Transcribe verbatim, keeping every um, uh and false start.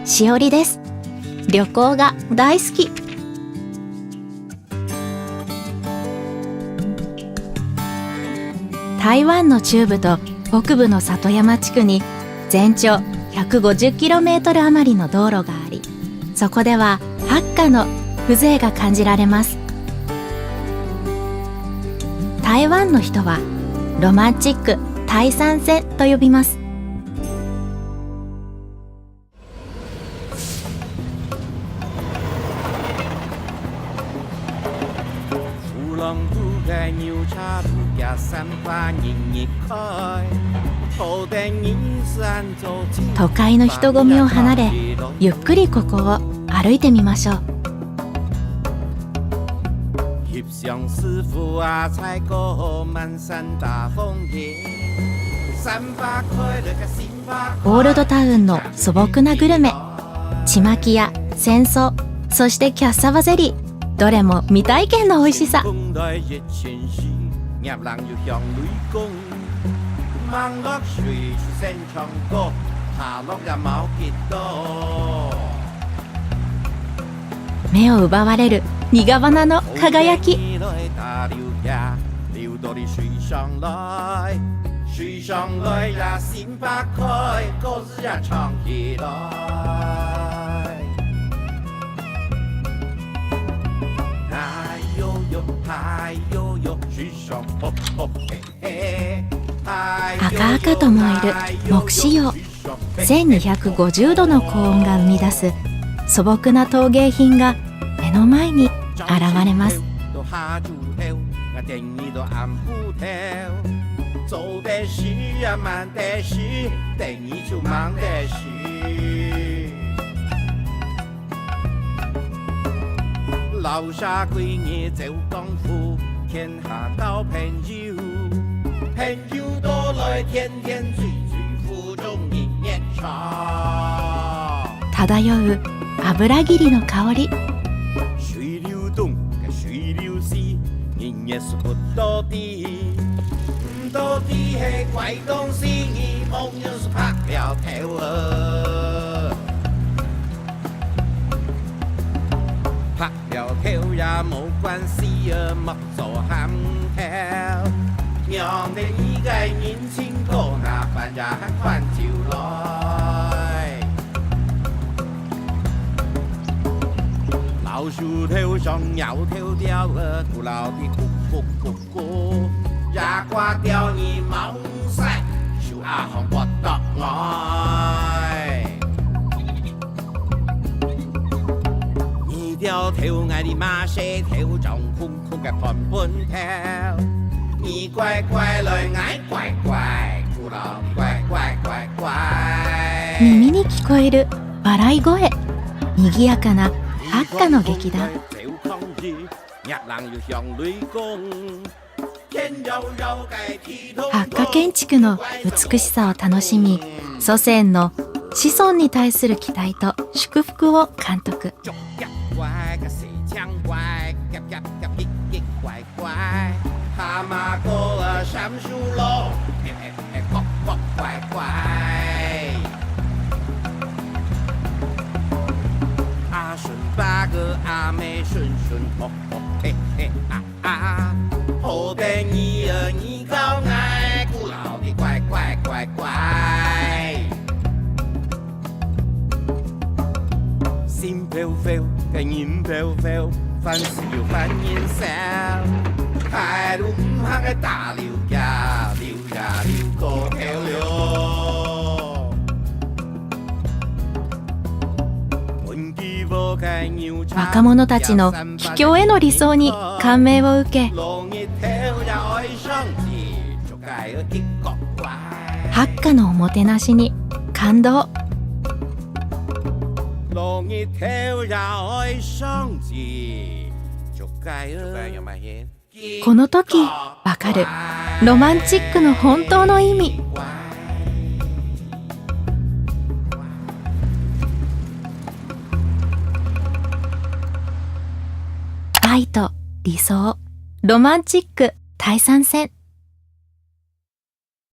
しおりです。旅行が大好き。台湾の中部と北部の里山地区に全長 ひゃくごじゅっキロメートル余りの道路があり、そこではハッカの風情が感じられます。台湾の人はロマンチック大山線と呼びます。都会の人混みを離れ、ゆっくりここを歩いてみましょう。オールドタウンの素朴なグルメ、ちまきや仙草、そしてキャッサバゼリー、どれも未体験の美味しさ。目を奪われる苦花の輝き。赤々と燃える目視葉。せんにひゃくごじゅうどの高温が生み出す素朴な陶芸品が目の前に現れます。漂う油桐の香り。耳に聞こえる笑い声。賑やかなハッカの劇団。ハッカ建築の美しさを楽しみ、祖先の子孫に対する期待と祝福を監督。若者たちの帰郷への理想に感銘を受け、ハッカのおもてなしに感動。この時、わかる。ロマンチックの本当の意味。愛と理想、ロマンチック、大山線。